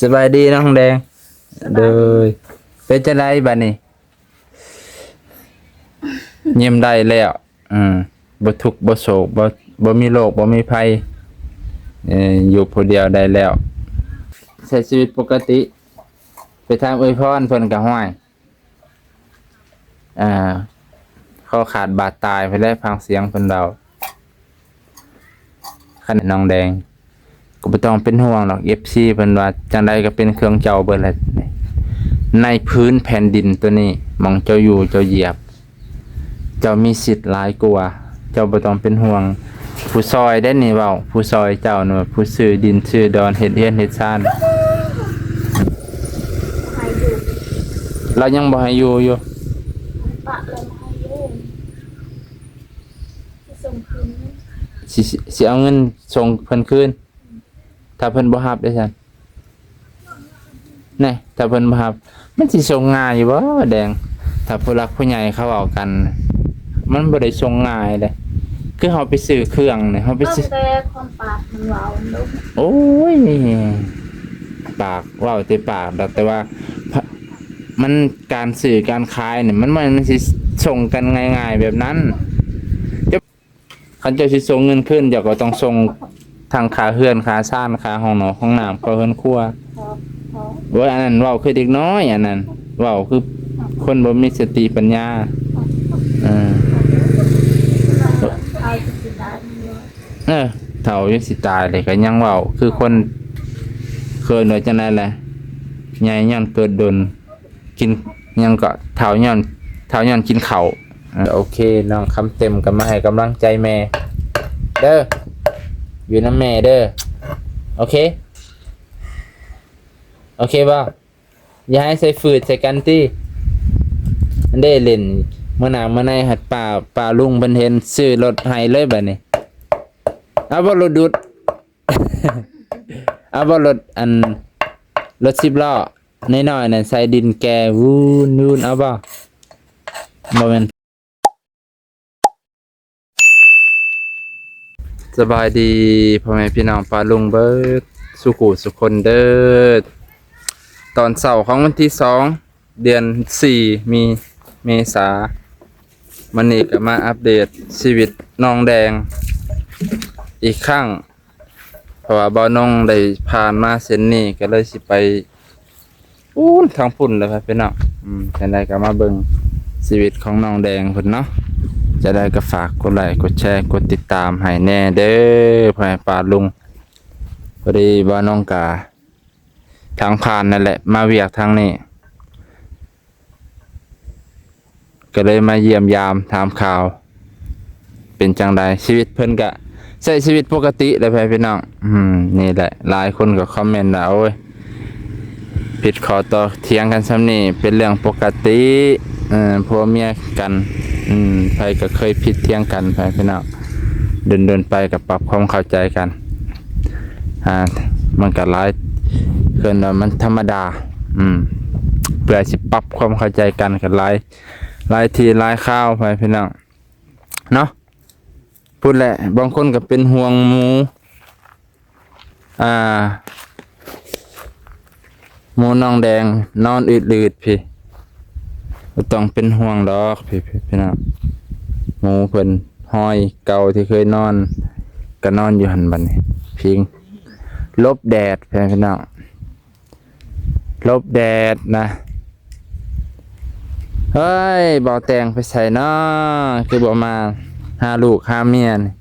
ສະບາຍດີນ້ອງແດງ. ສະບາຍດີ. ໂດຍ ເປັນຈັ່ງໃດບັດນີ້? ຍິ້ມໄດ້ແລ້ວ. ອືມ ບໍ່ທຸກບໍ່ໂສກ ບໍ່ ບໍ່ມີໂລກ ບໍ່ມີໄພ. ເອີ ຢູ່ຜູ້ດຽວໄດ້ແລ້ວ ໃຊ້ຊີວິດປົກກະຕິ. ໄປຖາມເອື້ອຍພອນເພິ່ນກໍ ຫ້ວຍ ອ່າ ຄໍຂາດບາດຕາຍໄປແລ້ວ. ຟັງສຽງເພິ່ນເວົ້າ. ຄັນນ້ອງແດງກໍບໍ່ຕ້ອງເປັນຫ່ວງດອກ ເອັຟຊີ ເພິ່ນວ່າຈັ່ງໃດກໍເປັນເຄື່ອງເຈົ້າເບິດແຫຼະ. ໃນພື້ນແຜ່ນດິນໂຕນີ້ ໝ່ອງເຈົ້າຢູ່ເຈົ້າຢຽບ ເຈົ້າມີສິດຫຼາຍກວ່າ. ເຈົ້າບໍ່ຕ້ອງເປັນຫ່ວງ. ຜູ້ຊ່ອຍເດ້ນີ້ເວົ້າ ຜູ້ຊ່ອຍເຈົ້ານະ ຜູ້ຊື້ດິນຊື້ດອນ ເຮັດເຮືອນເຮັດຊານ. ໃຫ້ຢູ່ ລາວຍັງບໍ່ໃຫ້ຢູ່ຢູ່. ປະລາວບໍ່ໃຫ້ຢູ່ ຊິສົ່ງຄືນ ຊິ ຊິ ຊິເອົາເງິນສົ່ງເພິ່ນຄືນ ຖ້າເພິ່ນບໍ່ຮັບເດ້ຊັ້ນ. ແນ່ ຖ້າເພິ່ນບໍ່ຮັບ ມັນຊິສົ່ງງ່າຍຢູ່ບໍ່ແດງ? ຖ້າຜູ້ຫຼັກຜູ້ໃຫຍ່ເຂົາເວົ້າກັນ ມັນບໍ່ໄດ້ສົ່ງງ່າຍເດ້. ຄືເຮົາໄປຊື້ເຄື່ອງນີ້ ເຮົາໄປຊື້ ແຕ່ຄວາມປາກມັນເວົ້າ ໂອ້ຍ ປາກເວົ້າແຕ່ປາກດອກ ແຕ່ວ່າ ມັນ ການຊື້ການຂາຍນີ້ ມັນບໍ່ແມ່ນມັນຊິສົ່ງກັນງ່າຍໆແບບນັ້ນ. ຄັນເຈົ້າຊິສົ່ງເງິນຄືນ ເຈົ້າກໍຕ້ອງສົ່ງທັງຄ່າເຮືອນ ຄ່າຊານ ຄ່າຫ້ອງນອນຫ້ອງນ້ຳ ຄ່າເຮືອນຄົວ. ໂອ້ຍ ອັນນັ້ນເວົ້າຄືເດັກນ້ອຍ ອັນນັ້ນເວົ້າຄືຄົນບໍ່ມີສະຕິປັນຍາ. ເອີ ເອີ ເຖົ້າຢູ່ຊິຕາຍເລີຍ ກໍຍັງເວົ້າຄືຄົນ ເອີ້ນວ່າຈັ່ງໃດລະ ໃຫຍ່ຍ້ອນເກີດດົນ. ກິນຫຍັງກໍ ເຖົ້າຍ້ອນ ເຖົ້າຍ້ອນກິນເຂົ້າ. ໂອເຄ ນ້ອງຄຳເຕັມກໍມາໃຫ້ກຳລັງໃຈແມ່ເດີ ຢູ່ນຳແມ່ເດີ. ໂອເຄ ໂອເຄບໍ່? ຢ່າໃຫ້ໃສ່ຝືດໃສ່ກັນຕິ. ອັນເດ້ ຫຼິ້ນມື້ໜ້າມື້ໃນ ຮັດປ້າ ປ້າລຸງເພິ່ນເຫັນ ຊື້ລົດໃຫ້ເລີຍບັດນີ້. ເອົາບໍ່ ລົດດູດ? ເອົາບໍ່ ລົດ ອັນ ລົດສິບລໍ້ ນ້ອຍໆນັ້ນ ໃສ່ດິນແກ່ ວູນໆ ເອົາບໍ່? ບໍ່ແມ່ນ. ສະບາຍດີພໍ່ແມ່ພີ່ນ້ອງປ້າລຸງເບິດສູ່ຜູ້ສູ່ຄົນເດີ. ຕອນເຊົ້າຂອງວັນທີສອງ ເດືອນສີ່ ມີ ເມສາ ມື້ນີ້ກໍມາອັບເດດຊີວິດນ້ອງແດງອີກຄັ້ງ. ເພາະວ່າບ່າວນົງໄດ້ຜ່ານມາເສັ້ນນີ້ ກໍເລີຍຊິໄປພຸ້ນ ທາງພຸ້ນແຫຼະພີ່ນ້ອງ. ອືມ ຈັ່ງໃດກໍມາເບິ່ງຊີວິດຂອງນ້ອງແດງເພິ່ນເນາະ. ຈັ່ງໃດກໍຝາກກົດໄລ ກົດແຊ ກົດຕິດຕາມໃຫ້ແດ່ເດີ ພໍ່ແມ່ປ້າລຸງ. ພໍດີບ່າວນົງກະທາງຜ່ານນັ້ນແຫຼະ ມາວຽກທາງນີ້ ກໍເລີຍມາຢ້ຽມຢາມຖາມຂ່າວ ເປັນຈັ່ງໃດ ຊີວິດເພິ່ນກະໃຊ້ຊີວິດປົກກະຕິແຫຼະ ພີ່ນ້ອງ. ອືມ ນີ້ແຫຼະ ຫຼາຍຄົນກໍຄອມເມັນວ່າ ໂອ້ຍ ຜິດຂໍ້ຕໍ່ຖຽງກັນສ່ຳນີ້ ເປັນເລື່ອງປົກກະຕິ ເອີ ຜົວເມຍກັນ. ອືມ ໃຜກໍເຄີຍຜິດຖຽງກັນ ພີ່ນ້ອງ ດົນໆໄປກໍປັບຄວາມເຂົ້າໃຈກັນ. ອ່າ ມັນກໍຫຼາຍ ເອີ້ນວ່າມັນທຳມະດາ. ອືມ ເພື່ອຊິປັບຄວາມເຂົ້າໃຈກັນກໍຫຼາຍ ຫຼາຍທີຫຼາຍຄາວ ພີ່ນ້ອງເນາະ. ພຸ້ນແຫຼະ ບາງຄົນກໍເປັນຫ່ວງໝູ ອ່າ ໝູນ້ອງແດງນອນອືດໆພີ້ ບໍ່ຕ້ອງເປັນຫ່ວງດອກ ພີ່ ພີ່ນ້ອງ. ໝູເພິ່ນ ຮອຍເກົ່າທີ່ເຄີຍນອນ ກໍນອນຢູ່ຫັ້ນບັດນີ້ ພິງ ຫຼົບແດດ ພີ່ນ້ອງ. ຫຼົບແດດນະ. ເຮີ້ຍ ບ່າວແຕງໄປໃສເນາະ ຄືບໍ່ມາຫາລູກຫາເມຍນີ້?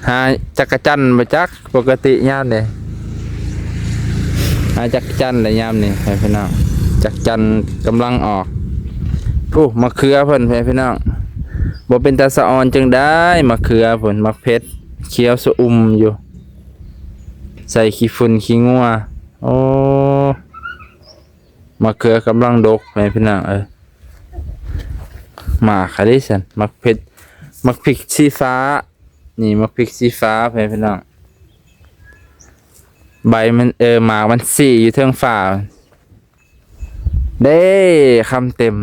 ຫາຈັກກະຈັ່ນບໍ່ຈັກ ປົກກະຕິຍາມນີ້ ຫາຈັກກະຈັ່ນແຫຼະຍາມນີ້ ພີ່ນ້ອງ. ຈັກກະຈັ່ນກຳລັງອອກ. ຜູ້ ໝາກເຂືອເພິ່ນ ພີ່ນ້ອງ ບໍ່ເປັນຕາສະອອນຈັ່ງໃດ. ໝາກເຂືອເພິ່ນ ໝາກເຜັດ ຂຽວຊະອຸ່ມຢູ່ ໃສ່ຂີ້ຝຸ່ນຂີ້ງົວ. ໂອ້ ໝາກເຂືອກຳລັງດົກ ແມ່ພີ່ນ້ອງເອີຍ. ໝາກຂະເດຊັ້ນ ໝາກເຜັດ ໝາກພິກສີຟ້າ. ນີ້ໝາກພິກສີຟ້າ ແມ່ພີ່ນ້ອງ. ໃບມັນ ເອີ ໝາກມັນສີຢູ່ເທິງຟ້າ. ເດ້ ຄຳເຕັມ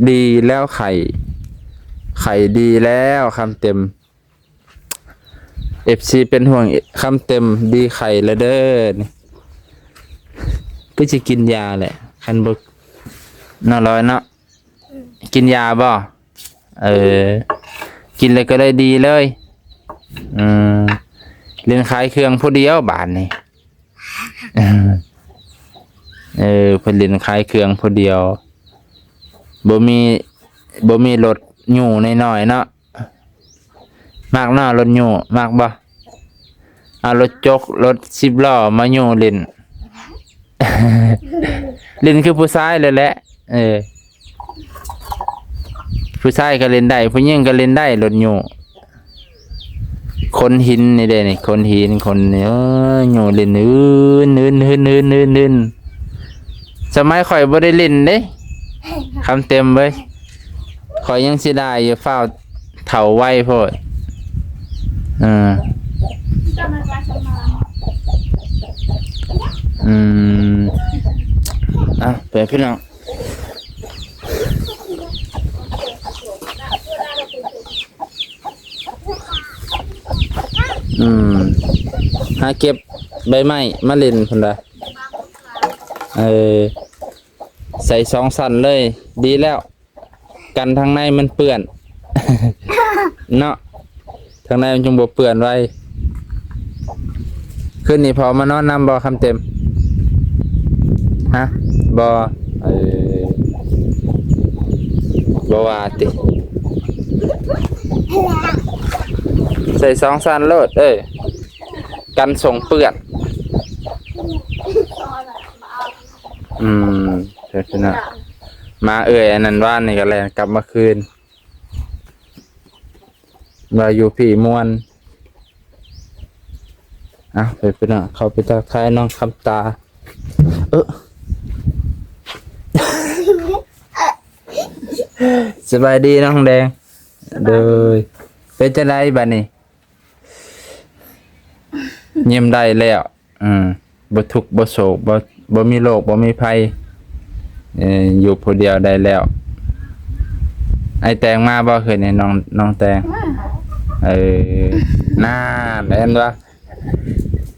ດີແລ້ວໄຂ້ ໄຂ້ດີແລ້ວ ຄຳເຕັມ. ເອັຟຊີເປັນຫ່ວງຄຳເຕັມ ດີໄຂ້ແລ້ວເດີນີ້. ຄືຊິກິນຢາແຫຼະ ຄັນບໍ່ ເນາະ ລອຍເນາະ. ກິນຢາບໍ່? ເອີ ກິນແລ້ວກໍໄດ້ດີເລີຍ. ອືມ ຫຼິ້ນຂາຍເຄື່ອງຜູ້ດຽວບາດນີ້. ເອີ ເພິ່ນຫຼິ້ນຂາຍເຄື່ອງຜູ້ດຽວ ບໍ່ມີ ບໍ່ມີລົດຍູ້ນ້ອຍໆເນາະ. ມັກເນາະ ລົດຍູ້ ມັກບໍ່? ເອົາລົດຈົກ ລົດສິບລໍ້ມາຍູ້ຫຼິ້ນ. ຫຼິ້ນຄືຜູ້ຊາຍເລີຍແຫຼະ. ເອີ ຜູ້ຊາຍກໍຫຼິ້ນໄດ້ ຜູ້ຍິງກໍຫຼິ້ນໄດ້ ລົດຍູ້. ຂົນຫີນນີ້ເດ້ນີ້ ຂົນຫີນ ຂົນນີ້ ເອີ ຍູ້ຫຼິ້ນ ອື່ນ ອື່ນ ອື່ນ ອື່ນ ອື່ນ. ສະໄໝຂ້ອຍບໍ່ໄດ້ຫຼິ້ນເດ້ ຄຳເຕັມເວີຍ. ຂ້ອຍຍັງເສຍດາຍຢູ່ ຟ້າວເຖົ້າໄວໂພດ. ເອີ ອືມ ອ່ະ ໄປພີ່ນ້ອງ. ອືມ ຫາເກັບໃບໄມ້ມາຫຼິ້ນພຸ້ນລະ. ເອີ ໃສ່ສອງຊັ້ນເລີຍ ດີແລ້ວ ກັນທາງໃນມັນເປື້ອນເນາະ. ທາງໃນມັນຈຶ່ງບໍ່ເປື້ອນໄວ. ຄືນນີ້ພໍ່ມານອນນຳບໍ່ ຄຳເຕັມ? ຮະ? ບໍ່. ເອີ ບໍ່ວ່າຕິ ໃສ່ສອງຊັ້ນໂລດ ເອີ ກັນສົ້ງເປື້ອນ. ອືມ ເດີພີ່ນ້ອງ ມາເອື້ອຍອັນນັ້ນວານນີ້ກໍແລ່ນກັບມາຄືນ ວ່າຢູ່ພີ້ມ່ວນ. ເອົາ ໄປພີ່ນ້ອງ ເຂົ້າໄປທັກທາຍນ້ອງຄຳຕາ. ເອີ ສະບາຍດີນ້ອງແດງ. ໂດຍ ເປັນຈັ່ງໃດບັດນີ້? ຍິ້ມໄດ້ແລ້ວ. ອືມ ບໍ່ທຸກບໍ່ໂສກ ບໍ່ ບໍ່ມີໂລກບໍ່ມີໄພ. ເອີ ຢູ່ຜູ້ດຽວໄດ້ແລ້ວ. ອ້າຍແຕງມາບໍ່ຄືນນີ້ ນ້ອງ ນ້ອງແຕງ? ເອີ ນັ້ນ ເຫັນບໍ່?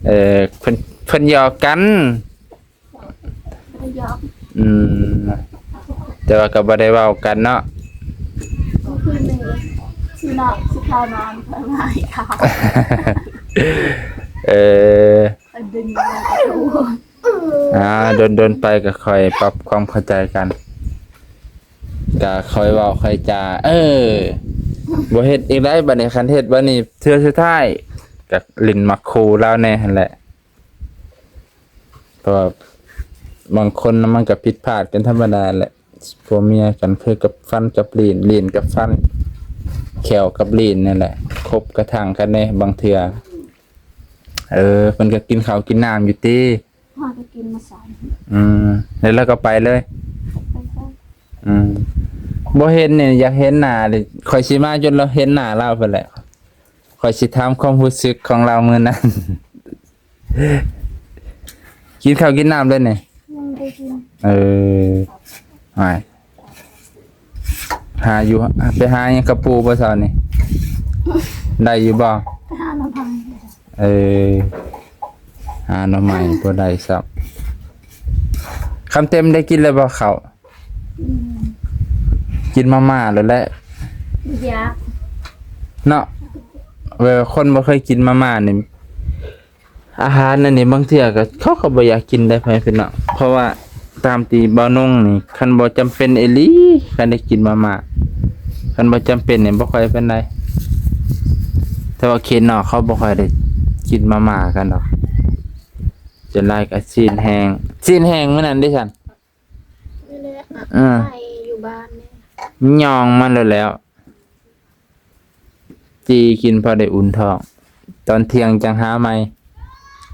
ເອີ ເພິ່ນ ເພິ່ນຫຍອກກັນ. ບໍ່ໄດ້ຫຍອກ. ອືມ ແຕ່ວ່າກໍບໍ່ໄດ້ເວົ້າກັນເນາະ. ຄືນນີ້ຊິເນາະ ຊິເຂົ້ານອນ ຂ້ອຍວ່າໃຫ້ເຂົ້າ. ເອີ ໄປດຶງປະຕູ. ອ່າ ດົນໆໄປກໍຄ່ອຍປັບຄວາມເຂົ້າໃຈກັນ ກໍຄ່ອຍເວົ້າຄ່ອຍຈາ. ເອີ ບໍ່ເຮັດອີກໄດ໋ບັດນີ້ ຄັນເຮັດບັດນີ້ເທື່ອສຸດທ້າຍກໍຫຼິ້ນໝາກຄູ່ລາວແດ່ຫັ້ນແຫຼະ. ເພາະວ່າບາງຄົນນະ ມັນກໍຜິດພາດກັນທຳມະດາແຫຼະ ຜົວເມຍກັນ ຄືກັບຟັນກັບລີ້ນ ລີ້ນກັບຟັນ ແຂ້ວກັບລີ້ນນັ້ນແຫຼະ ຄົບກະທັ່ງກັນແດ່ບາງເທື່ອ. ເອີ ເພິ່ນກໍກິນເຂົ້າກິນນ້ຳຢູ່ຕິ? ຫາກໍກິນມາໃສ່. ອືມ ແລ້ວລາວກໍໄປເລີຍ? ໄປໃສ? ອືມ ບໍ່ເຫັນນີ້ ຢາກເຫັນໜ້າເດ ຂ້ອຍຊິມາຈົນລາວເຫັນໜ້າລາວພຸ້ນແຫຼະ. ຂ້ອຍຊິຖາມຄວາມຮູ້ສຶກຂອງລາວມື້ນັ້ນ. ກິນເຂົ້າກິນນ້ຳແລ້ວນີ້? ຍັງບໍ່ໄດ້ກິນ. ເອີ ຫາຍ ຫາຢູ່ ໄປຫາຫຍັງກະປູບໍ່ເຊົ້ານີ້? ໄດ້ຢູ່ບໍ່? ໄປຫາໜໍ່ໄມ້. ເອີ ຫາໜໍ່ໄມ້ບໍ່ໄດ້ຊ້ຳ. ຄຳເຕັມໄດ້ກິນແລ້ວບໍ່ເຂົ້າ? ອືມ ກິນມາມ່າໂລດແຫຼະ. ຢາກ ເນາະ ແບບວ່າຄົນບໍ່ເຄີຍກິນມາມ່ານີ້ ອາຫານອັນນີ້ບາງເທື່ອກໍ ເຂົາກໍບໍ່ຢາກກິນໄດ໋ ພໍ່ແມ່ພີ່ນ້ອງ. ເພາະວ່າຕາມທີ່ບ່າວນົງນີ້ ຄັນບໍ່ຈຳເປັນອີ່ຫຼີ ຄັນໄດ້ກິນມາມ່າ ຄັນບໍ່ຈຳເປັນນີ້ບໍ່ຄ່ອຍປານໃດ. ແຕ່ວ່າເຂດນອກເຂົາບໍ່ຄ່ອຍໄດ້ກິນມາມ່າກັນດອກ ສ່ວນຫຼາຍກໍຊີ້ນແຫ້ງ. ຊີ້ນແຫ້ງມື້ນັ້ນເດ້ຊັ້ນ? ນີ້ແຫຼະ ເອີ ໄປຢູ່ບ້ານນີ້ ຍ່ອງມັນໂລດແລ້ວ. ຈີ່ກິນພໍໄດ້ອຸ່ນທ້ອງ ຕອນທ່ຽງຈັ່ງຫາໃໝ່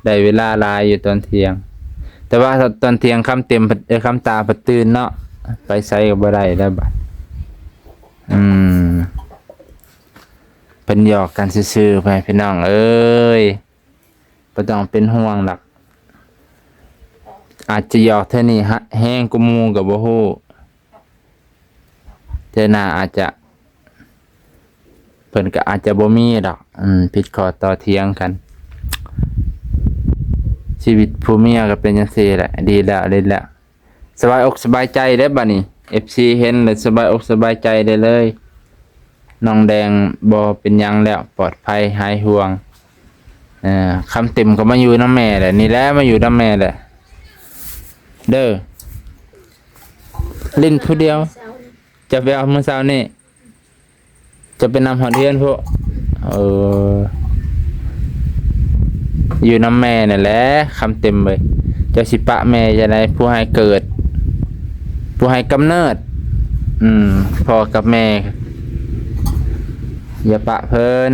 ໄດ້ເວລາຫຼາຍຢູ່ຕອນທ່ຽງ. ແຕ່ວ່າຕອນທ່ຽງຄຳເຕັມ ເອີ ຄຳຕາພັດຕື່ນເນາະ ໄປໃສກໍບໍ່ໄດ້ແລ້ວບາດ. ອືມ ເພິ່ນຫຍອກກັນຊື່ໆ ພໍ່ແມ່ພີ່ນ້ອງເອີຍ. ບໍ່ຕ້ອງເປັນຫ່ວງດອກ ອາດຈະຫຍອກເທື່ອນີ້ແຮງກວ່າໝູ່ກໍບໍ່ຮູ້. ເທື່ອໜ້າອາດຈະ ເພິ່ນກໍອາດຈະບໍ່ມີດອກ ອືມ ຜິດຂໍ້ຕໍ່ຖຽງກັນ. ຊີວິດຜົວເມຍກໍເປັນຈັ່ງຊີ້ແຫຼະ ດີແລ້ວ ດີແລ້ວ ສະບາຍອົກສະບາຍໃຈເດ້ບັດນີ້ ເອັຟຊີເຫັນແລ້ວສະບາຍອົກສະບາຍໃຈໄດ້ເລີຍ. ນ້ອງແດງບໍ່ເປັນຫຍັງແລ້ວ ປອດໄພຫາຍຫ່ວງ. ເອີ ຄຳເຕັມກໍມາຢູ່ນຳແມ່ແຫຼະ ນີ້ແຫຼະ ມາຢູ່ນຳແມ່ແຫຼະເດີ ຫຼິ້ນຜູ້ດຽວ. ເຈົ້າໄປເອົາມື້ເຊົ້ານີ້ ເຈົ້າໄປນຳຮອດເຮືອນພຸ້ນ? ເອີ ຢູ່ນຳແມ່ນັ້ນແຫຼະ ຄຳເຕັມເອີຍ. ເຈົ້າຊິປະແມ່ຈັ່ງໃດ ຜູ້ໃຫ້ເກີດ ຜູ້ໃຫ້ກຳເນີດ. ອືມ ພໍ່ກັບແມ່ ຢ່າປະເພິ່ນ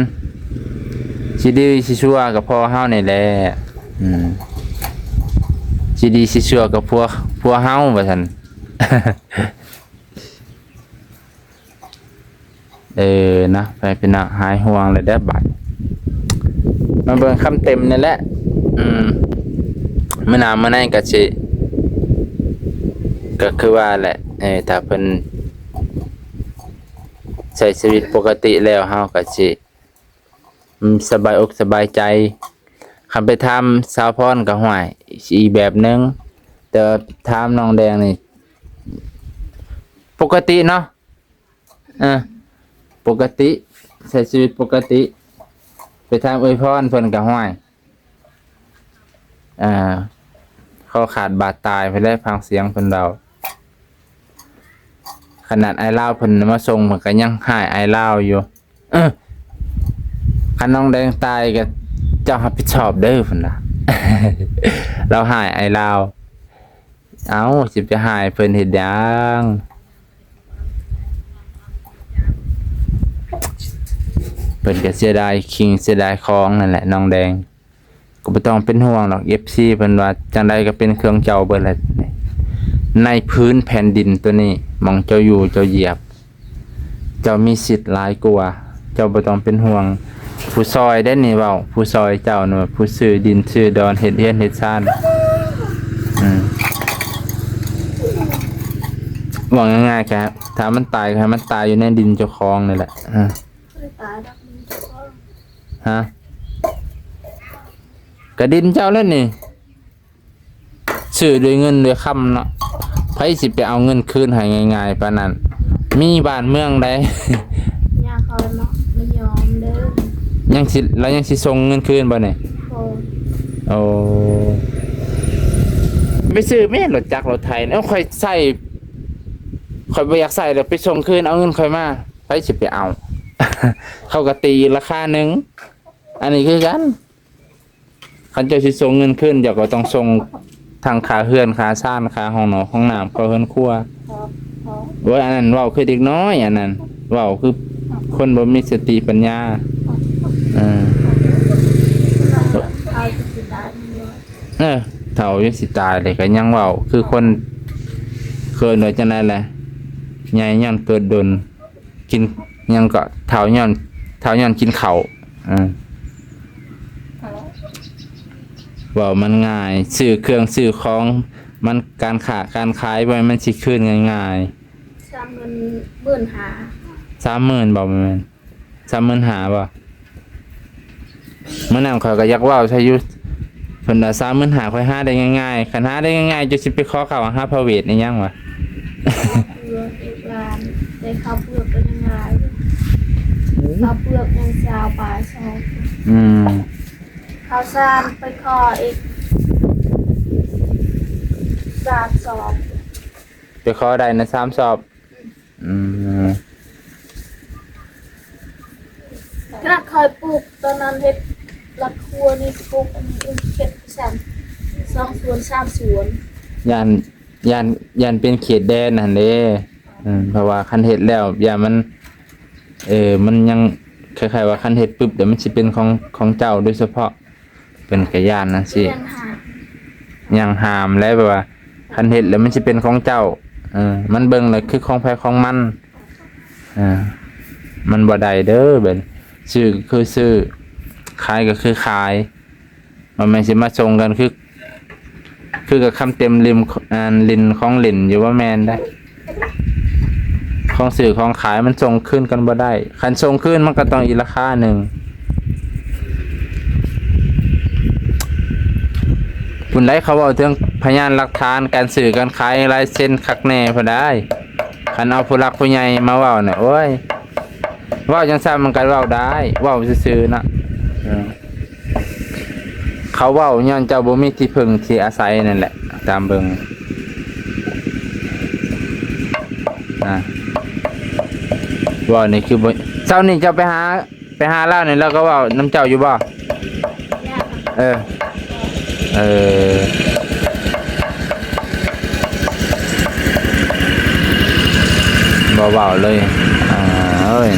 ຊິດີຊິຊົ່ວກໍພໍ່ເຮົານີ້ແຫຼະ. ອືມ ຊິດີຊິຊົ່ວກໍຜົວ ຜົວເຮົາວ່າຊັ້ນ. ເອີ ນະ ໄປພີ່ນ້ອງ ຫາຍຫ່ວງແລ້ວເດີບັດ. ມາເບິ່ງຄຳເຕັມນີ້ແຫຼະ. ອືມ ມື້ໜ້າມື້ໃນກໍຊິ ກໍຄືວ່າແຫຼະ ເອີ ຖ້າເພິ່ນໃຊ້ຊີວິດປົກກະຕິແລ້ວ ເຮົາກໍຊິ ອືມ ສະບາຍອົກສະບາຍໃຈ. ຄັນໄປຖາມສາວພອນກໍ ຫ້ວຍ ອີກແບບໜຶ່ງ ແຕ່ວ່າຖາມນ້ອງແດງນີ້ປົກກະຕິເນາະ. ເອີ ປົກກະຕິ ໃຊ້ຊີວິດປົກກະຕິ. ໄປຖາມເອື້ອຍພອນເພິ່ນກໍ ຫ້ວຍ ອ່າ ຄໍຂາດບາດຕາຍພຸ້ນແຫຼະ ຟັງສຽງເພິ່ນເວົ້າ. ຂະໜາດອ້າຍລາວເພິ່ນມາສົ່ງ ເພິ່ນກໍຍັງຮ້າຍອ້າຍລາວຢູ່. ເອີ ຄັນນ້ອງແດງຕາຍກໍເຈົ້າຮັບຜິດຊອບເດີ ເພິ່ນວ່າ ລາວຮ້າຍອ້າຍລາວ. ເອົ້າ ຊິໄປຮ້າຍເພິ່ນເຮັດຫຍັງ? ເພິ່ນກໍເສຍດາຍຄີງເສຍດາຍຂອງນັ້ນແຫຼະ ນ້ອງແດງ. ກໍບໍ່ຕ້ອງເປັນຫ່ວງດອກ ເອັຟຊີ ເພິ່ນວ່າຈັ່ງໃດກໍເປັນເຄື່ອງເຈົ້າເບິດແຫຼະ. ໃນພື້ນແຜ່ນດິນໂຕນີ້ ໝ່ອງເຈົ້າຢູ່ເຈົ້າຢຽບ ເຈົ້າມີສິດຫຼາຍກວ່າ ເຈົ້າບໍ່ຕ້ອງເປັນຫ່ວງ. ຜູ້ຊ່ອຍເດ້ນີ້ເວົ້າ ຜູ້ຊ່ອຍເຈົ້ານະ ຜູ້ຊື້ດິນຊື້ດອນ ເຮັດເຮືອນເຮັດຊານ. ອືມ ເວົ້າງ່າຍໆ ກະຖ້າມັນຕາຍ ກໍໃຫ້ມັນຕາຍຢູ່ໃນດິນເຈົ້າຂອງນີ້ແຫຼະ. ອືມ ບໍ່ໄດ້ຕາຍດອກ ດິນເຈົ້າຂອງ. ຮະ? ກະດິນເຈົ້າແລ້ວນີ້ ຊື້ດ້ວຍເງິນດ້ວຍຄຳເນາະ ໃຜຊິໄປເອົາເງິນຄືນໃຫ້ງ່າຍໆປານນັ້ນ? ມີບ້ານເມືອງໃດ? ຍາເຂົາເນາະ ບໍ່ຍອມເດີ. ຍັງຊິ ລາວຍັງຊິສົ່ງເງິນຄືນບໍ່ນີ້? ບໍ່. ໂອ້ ໄປຊື້ແມ່ນລົດຈັກລົດໄຖ. ເອົາ ຂ້ອຍໃຊ້ ຂ້ອຍບໍ່ຢາກໃຊ້ແລ້ວ ໄປສົ່ງຄືນ ເອົາເງິນຂ້ອຍມາ. ໃຜຊິໄປເອົາ? ເຂົາກໍຕີອີກລາຄາໜຶ່ງ. ອັນນີ້ຄືກັນ ຄັນເຈົ້າຊິສົ່ງເງິນຄືນ ເຈົ້າກໍຕ້ອງສົ່ງທັງຄ່າເຮືອນ ຄ່າຊານ ຄ່າຫ້ອງນອນຫ້ອງນ້ຳ ຄ່າເຮືອນຄົວ. ໂອ້ຍ ອັນນັ້ນເວົ້າຄືເດັກນ້ອຍ ອັນນັ້ນເວົ້າຄືຄົນບໍ່ມີສະຕິປັນຍາ. ເອີ ເອີ ເຖົ້າຢູ່ຊິຕາຍເລີຍ ກໍຍັງເວົ້າຄືຄົນ ເອີ້ນວ່າຈັ່ງໃດລະ ໃຫຍ່ຍ້ອນເກີດດົນ. ກິນຫຍັງກໍເຖົ້າຍ້ອນ ເຖົ້າຍ້ອນກິນເຂົ້າ. ເອີ ເວົ້າມັນງ່າຍ ຊື້ເຄື່ອງຊື້ຂອງ ມັນການຄ້າການຂາຍ ບໍ່ແມ່ນມັນຊິຄືນງ່າຍໆ. ສາມໝື່ນ ໝື່ນຫ້າ. ສາມໝື່ນບໍ່? ບໍ່ແມ່ນ ສາມໝື່ນຫ້າບໍ່? ມື້ນັ້ນຂ້ອຍກໍຢາກເວົ້າໃສ່ຢູ່ ເພິ່ນວ່າ ສາມໝື່ນຫ້າ ຂ້ອຍຫາໄດ້ງ່າຍໆ ຄັນຫາໄດ້ງ່າຍໆ ເຈົ້າຊິໄປຂໍເຂົ້າຫາພະເວດອີຫຍັງວະ? ເຂົ້າເປືອກອີກຫຼາຍ ແຕ່ເຂົ້າເປືອກກໍຍັງຫຼາຍ ເຂົ້າເປືອກຍັງຊາວປາຍຊອງ. ອືມ ເຂົ້າສານໄປຂໍອີກສາມຊອງ. ໄປຂໍໄດ້ນະ ສາມຊອງ. ອືມ ຂະໜາດຂ້ອຍປູກຕອນນັ້ນ ເຮັດຫຼັກຄົວນີ້ ປູກອັນນີ້ເຮັດຊັ້ນ ສອງສວນ ສາມສວນ. ຢ້ານ ຢ້ານ ຢ້ານເປັນເຂດແດນຫັ້ນເດ້. ເອີ ເພາະວ່າຄັນເຮັດແລ້ວ ຢ້ານມັນ ເອີ ມັນຍັງ ຄ້າຍໆວ່າ ຄັນເຮັດປຶບ ດຽວມັນຊິເປັນຂອງ ຂອງເຈົ້າໂດຍສະເພາະ. ເພິ່ນກໍຢ້ານຈັ່ງຊີ້ ຍັງຫ້າມ ຍັງຫ້າມແຫຼະ ແບບວ່າຄັນເຮັດແລ້ວມັນຊິເປັນຂອງເຈົ້າ. ເອີ ມັນເບິ່ງແລ້ວຄືຂອງໃຜຂອງມັນ. ເອີ ມັນບໍ່ໄດ້ເດີ ແບບຊື້ກໍຄືຊື້ ຂາຍກໍຄືຂາຍ ບໍ່ແມ່ນຊິມາສົ່ງກັນຄື ຄືກັບຄຳເຕັມຫຼິ້ນ ອັນຫຼິ້ນຂອງຫຼິ້ນຢູ່ ບໍ່ແມ່ນໃດ. ຂອງຊື້ຂອງຂາຍມັນສົ່ງຄືນກັນບໍ່ໄດ້ ຄັນສົ່ງຄືນມັນກໍຕ້ອງອີກລາຄາໜຶ່ງ. ໄດ້ ເຂົາເວົ້າເຖິງພະຍານຫຼັກຖານການຊື້ການຂາຍ ລາຍເຊັນຄັກແນ່ພຸ້ນໄດ໋. ຄັນເອົາຜູ້ຫຼັກຜູ້ໃຫຍ່ມາເວົ້ານະ ໂອ້ຍ ເວົ້າຈັ່ງຊັ້ນມັນກໍເວົ້າໄດ້ ເວົ້າຊື່ໆເນາະ. ເອີ ເຂົາເວົ້າຍ້ອນເຈົ້າບໍ່ມີທີ່ເພິ່ງທີ່ອາໄສນັ້ນແຫຼະ ຕາມເບິ່ງນະ. ເວົ້ານີ້ຄືບໍ່ ເຊົ້ານີ້ເຈົ້າໄປຫາ ໄປຫາລາວນີ້ ລາວກໍເວົ້ານຳເຈົ້າຢູ່ບໍ່? ເອີ ເອີ ບໍ່ເວົ້າເລີຍ. ອ່າ ເອີຍ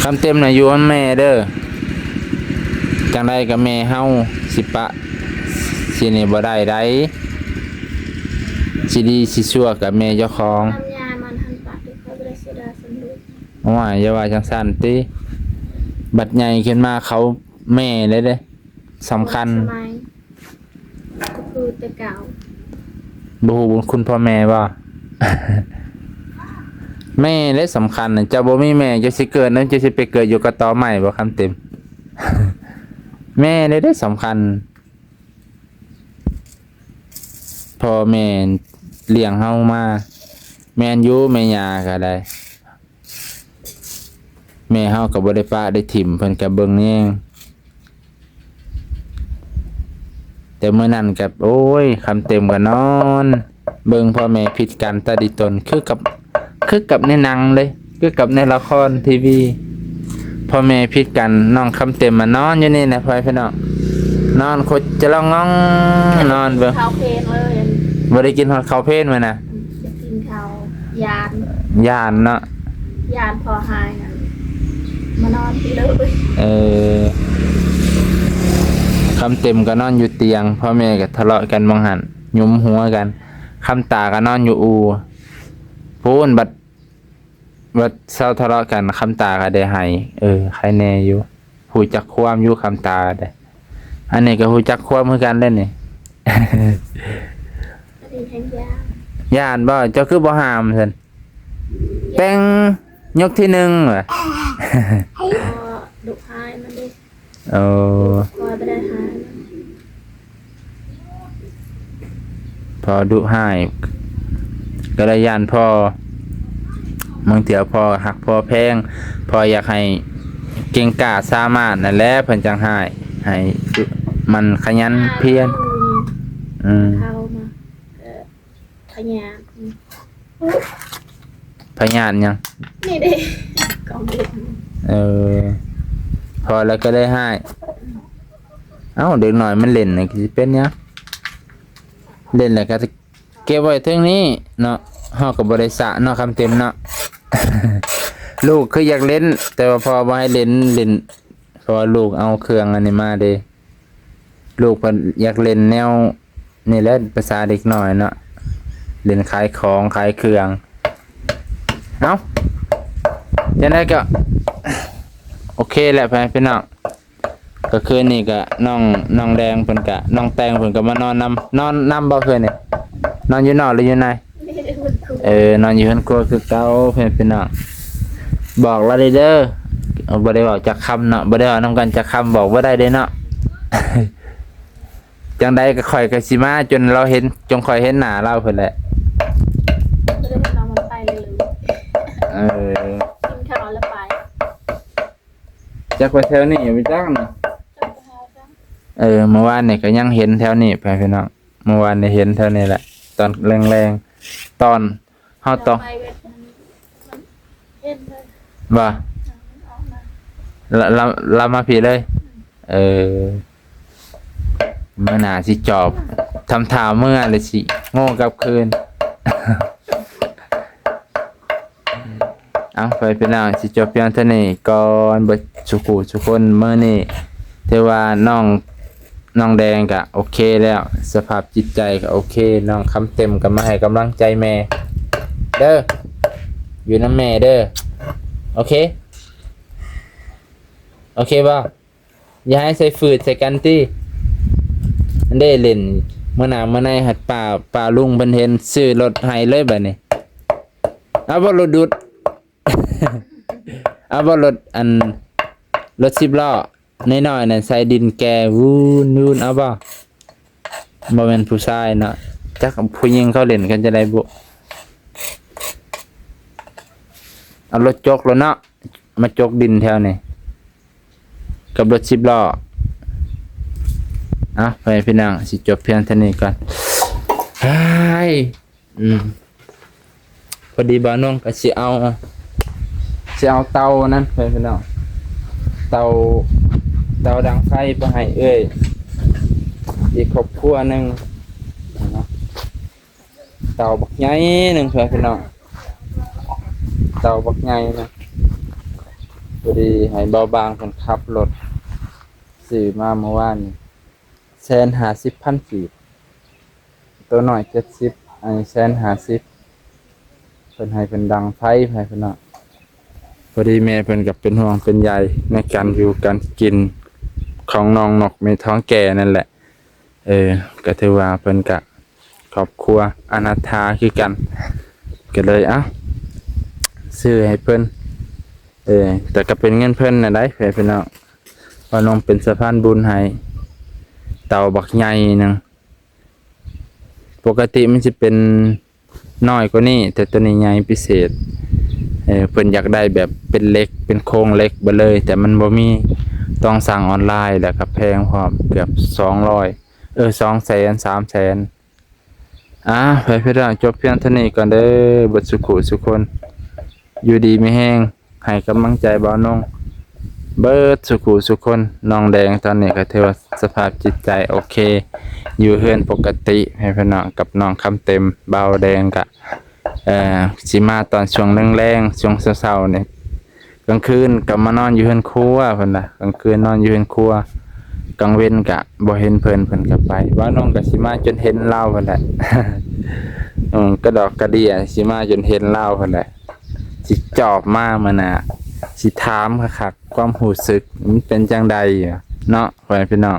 ຄຳເຕັມນະຢູ່ນຳແມ່ເດີ ຈັ່ງໃດກໍແມ່ເຮົາ ຊິປະ ຊິນີ້ບໍ່ໄດ້ໃດ໋ ຊິດີຊິຊົ່ວກໍແມ່ເຈົ້າຂອງ. ນ້ຳຍາມັນຫັ້ນປະທີ່ຂ້ອຍບໍ່ໄດ້ເສຍດາຍສ່ຳລູກ. ໂອ້ຍ ຢ່າວ່າຈັ່ງຊັ້ນຕິ ບັດໃຫຍ່ຂຶ້ນມາເຂົາແມ່ເລີຍເດ້ ສຳຄັນ ສະໄໝກໍຄືແຕ່ເກົ່າ. ບໍ່ຮູ້ບຸນຄຸນພໍ່ແມ່ບໍ່? ແມ່ເດ້ສຳຄັນນະ ເຈົ້າບໍ່ມີແມ່ ເຈົ້າຊິເກີດນຳ ເຈົ້າຊິໄປເກີດຢູ່ກະຕໍໄມ້ບໍ່ ຄຳເຕັມ? ແມ່ເດ້ ເດ້ສຳຄັນ ພໍ່ແມ່ລ້ຽງເຮົາມາ. ແມ່ນຢູ່ ແມ່ຍ່າກໍໄດ້ ແມ່ເຮົາກໍບໍ່ໄດ້ປະໄດ້ຖິ້ມ ເພິ່ນກໍເບິ່ງແຍງ. ແຕ່ມື້ນັ້ນກໍ ໂອ້ຍ ຄຳເຕັມກໍນອນເບິ່ງພໍ່ແມ່ຜິດກັນຕາດີຕົນ ຄືກັບ ຄືກັບໃນໜັງເລີຍ ຄືກັບໃນລະຄອນທີວີ. ພໍ່ແມ່ຜິດກັນ ນ້ອງຄຳເຕັມມານອນຢູ່ນີ້ແຫຼະ ພໍ່ແມ່ພີ່ນ້ອງ ນອນຄົດຈະລອງງອງ ນອນເບິ່ງ ເຂົ້າເພນເລີຍ ບໍ່ໄດ້ກິນຮອດເຂົ້າເພນມື້ນະ. ອືມ ຢາກກິນເຂົ້າ ຢ້ານ ຢ້ານເນາະ ຢ້ານພໍ່ຮ້າຍຫັ້ນ ມານອນພີ້ເລີຍ. ເອີ ຄຳເຕັມກໍນອນຢູ່ຕຽງ ພໍ່ແມ່ກໍທະເລາະກັນໝ່ອງຫັ້ນ ຫຍຸມຫົວກັນ. ຄຳຕາກໍນອນຢູ່ອູ່ພຸ້ນ ບັດ ບັດເຊົາທະເລາະກັນ ຄຳຕາກໍໄດ້ໄຫ້. ເອີ ໄຄແນ່ຢູ່ ຮູ້ຈັກຄວາມຢູ່ ຄຳຕາເດ້. ອັນນີ້ກໍຮູ້ຈັກຄວາມຄືກັນເດ້ນີ້. ອັນນີ້ແຮງຢ້ານ ຢ້ານບໍ່? ເຈົ້າຄືບໍ່ຫ້າມຊັ້ນ? ແປ້ງ ຍົກທີໜຶ່ງວ່າ ອໍ ດຸຮ້າຍມັນເດ້. ໂອ້ ພໍ່ບໍ່ໄດ້ຫານະ ພໍ່ດຸຮ້າຍ ກໍເລີຍຢ້ານພໍ່. ບາງເທື່ອພໍ່ຮັກພໍ່ແພງ ພໍ່ຢາກໃຫ້ເກັ່ງກ້າສາມາດນັ້ນແຫຼະ ເພິ່ນຈັ່ງຮ້າຍ ໃຫ້ມັນຂະຫຍັນພຽນ. ອືມ ເຂົ້າມາ ພະຍາດ ພະຍາດຫຍັງ? ນີ້ເດ້ ກອງເຫຼັກ. ເອີ ພໍແລ້ວກໍໄດ້ຮ້າຍ. ເອົ້າ ເດັກນ້ອຍມັນຫຼິ້ນນີ້ ກໍຊິເປັນຫຍັງ? ຫຼິ້ນແລ້ວກໍເກັບໄວ້ເທິງນີ້ເນາະ ເຮົາກໍບໍ່ໄດ້ສະເນາະ ຄຳເຕັມເນາະ. ລູກຄືຢາກຫຼິ້ນ ແຕ່ວ່າພໍ່ບໍ່ໃຫ້ຫຼິ້ນ ຫຼິ້ນ ເພາະວ່າລູກເອົາເຄື່ອງອັນນີ້ມາເດ້. ລູກເພິ່ນຢາກຫຼິ້ນແນວນີ້ແຫຼະ ພາສາເດັກນ້ອຍເນາະ ຫຼິ້ນຂາຍຂອງຂາຍເຄື່ອງ. ເອົ້າ ຈັ່ງໃດກໍໂອເຄແຫຼະ ພໍ່ແມ່ພີ່ນ້ອງ. ກໍຄືນີ້ກໍນ້ອງ ນ້ອງແດງເພິ່ນກໍ ນ້ອງແຕງເພິ່ນກໍມານອນນຳ. ນອນນຳບໍ່ຄືນນີ້? ນອນຢູ່ນອກຫຼືຢູ່ໃນ? ເອີ ນອນຢູ່ເຮືອນຄົວຄືເກົ່າ ເພື່ອນພີ່ນ້ອງ. ບອກລາວເດີ ເອີ ບໍ່ໄດ້ເວົ້າຈັກຄຳເນາະ ບໍ່ໄດ້ເວົ້ານຳກັນຈັກຄຳ ບອກບໍ່ໄດ້ເດ້ເນາະ. ຈັ່ງໃດກໍຂ້ອຍກໍຊິມາຈົນລາວເຫັນ ຈົນຂ້ອຍເຫັນໜ້າລາວພຸ້ນແຫຼະ. ບໍ່ໄດ້ເຫັນນ້ອງມັນໄປເລີຍ. ເອີ ກິນເຂົ້າແລ້ວໄປ. ຈັກວ່າແຖວນີ້ບໍ່ຈັກນະ. ເອີ ເມື່ອວານນີ້ກໍຍັງເຫັນແຖວນີ້ ພີ່ນ້ອງ. ເມື່ອວານນີ້ເຫັນແຖວນີ້ແຫຼະ ຕອນແລງໆ ຕອນເຮົາຕ້ອງ ເຫັນເລີຍ ວ່າ ລະ ລະ ລະມາພີ້ເລີຍ. ເອີ ມື້ໜ້າຊິຈອບ ທຳທ່າເມືອແລ້ວຊິໂງ່ກັບຄືນ. ເອົາ ໄປພີ່ນ້ອງ ຊິຈົບພຽງເທົ່ານີ້ກ່ອນ ເບິດສູ່ຜູ້ສູ່ຄົນ. ມື້ນີ້ຖືວ່ານ້ອງ ນ້ອງແດງກະໂອເຄແລ້ວ ສະພາບຈິດໃຈກະໂອເຄ. ນ້ອງຄຳເຕັມກະມາໃຫ້ກຳລັງໃຈແມ່ເດີ ຢູ່ນຳແມ່ເດີ. ໂອເຄ ໂອເຄບໍ່? ຢ່າໃຫ້ໃສ່ຝືດໃສ່ກັນຕິ. ອັນເດ້ຫຼິ້ນ ມື້ໜ້າມື້ໃນ ຫາກປ້າ ປ້າລຸງເພິ່ນເຫັນ ຊື້ລົດໃຫ້ເລີຍບາດນີ້. ເອົາບໍ່ລົດດຸດ? ເອົາບໍ່ລົດ ອັນ ລົດສິບລໍ້ນ້ອຍໆນັ້ນ ໃສ່ດິນແກ່ວຸ້ນໆ ເອົາບໍ່? ບໍ່ແມ່ນຜູ້ຊາຍເນາະ ຈັກຜູ້ຍິງເຂົາຫຼິ້ນກັນຈັ່ງໃດບຸ. ເອົາລົດຈົກໂລດເນາະ ມາຈົກດິນແຖວນີ້ ກັບລົດສິບລໍ້. ເອົາ ພໍ່ແມ່ພີ່ນ້ອງ ຊິຈົບພຽງເທົ່ານີ້ກ່ອນ. ເຮີ້ຍ ອືມ ພໍດີບ່າວນົງກໍຊິເອົາ ຊິເອົາເຕົານັ້ນ ພໍ່ແມ່ພີ່ນ້ອງ ເຕົາ ເຕົາດັງໄຟໄປໃຫ້ເອື້ອຍອີກຄອບຄົວໜຶ່ງເນາະ. ເຕົາບັກໃຫຍ່ໜຶ່ງ ເພື່ອນພີ່ນ້ອງ ເຕົາບັກໃຫຍ່ນະ. ພໍດີໃຫ້ເບົາບາງເພິ່ນຂັບລົດ ຊື້ມາເມື່ອວານນີ້ ແສນຫ້າສິບພັນກີບ ໂຕນ້ອຍເຈັດສິບ ອັນນີ້ແສນຫ້າສິບ ເພິ່ນໃຫ້ເພິ່ນດັງໄຟ ເພື່ອນພີ່ນ້ອງ. ພໍດີແມ່ເພິ່ນກໍເປັນຫ່ວງເປັນໃຍໃນການຢູ່ການກິນຂອງນ້ອງນົກແມ່ທ້ອງແກ່ນັ້ນແຫຼະ. ເອີ ກໍຖືວ່າເພິ່ນກະຄອບຄົວອະນາດຖາຄືກັນ ກໍເລີຍ ເອົ້າ ຊື້ໃຫ້ເພິ່ນ. ເອີ ແຕ່ກໍເປັນເງິນເພິ່ນນັ້ນໃດ ພີ່ນ້ອງ ວ່ານ້ອງເປັນສະພານບຸນໃຫ້ ເຕົາບັກໃຫຍ່ໜຶ່ງ. ປົກກະຕິມັນຊິເປັນນ້ອຍກວ່ານີ້ ແຕ່ໂຕນີ້ໃຫຍ່ພິເສດ. ເອີ ເພິ່ນຢາກໄດ້ແບບເປັນເຫຼັກ ເປັນໂຄງເຫຼັກໄປເລີຍ ແຕ່ມັນບໍ່ມີ ຕ້ອງສັ່ງອອນລາຍ ແລ້ວກໍແພງພ້ອມ ເກືອບສອງຮ້ອຍ ເອີ ສອງແສນ ສາມແສນ. ອ່າ ໄປພີ່ນ້ອງ ຈົບພຽງເທົ່ານີ້ກ່ອນເດີ ເບິດສຸຂູສຸຄົນ ຢູ່ດີມີແຮງ ໃຫ້ກຳລັງໃຈບ່າວນົງເບິດສຸຂູສຸຄົນ. ນ້ອງແດງຕອນນີ້ກໍຖືວ່າສະພາບຈິດໃຈໂອເຄ ຢູ່ເຮືອນປົກກະຕິ ໃຫ້ພີ່ນ້ອງກັບນ້ອງຄຳເຕັມ. ບ່າວແດງກະ ເອີ ຊິມາຕອນຊ່ວງແລງໆ ຊ່ວງເຊົ້າໆນີ້ ກາງຄືນກໍມານອນຢູ່ເຮືອນຄົວເພິ່ນນະ ກາງຄືນນອນຢູ່ເຮືອນຄົວ ກາງເວັນກະບໍ່ເຫັນເພິ່ນ ເພິ່ນກໍໄປ. ບ່າວນົງກໍຊິມາຈົນເຫັນລາວພຸ້ນແຫຼະ ເອີ ກະດອກກະເດຍ ຊິມາຈົນເຫັນລາວພຸ້ນແຫຼະ ຊິຈອບມາມື້ໜ້າ ຊິຖາມຄັກໆ ຄວາມຮູ້ສຶກມັນເປັນຈັ່ງໃດເນາະ ພໍ່ແມ່ພີ່ນ້ອງ.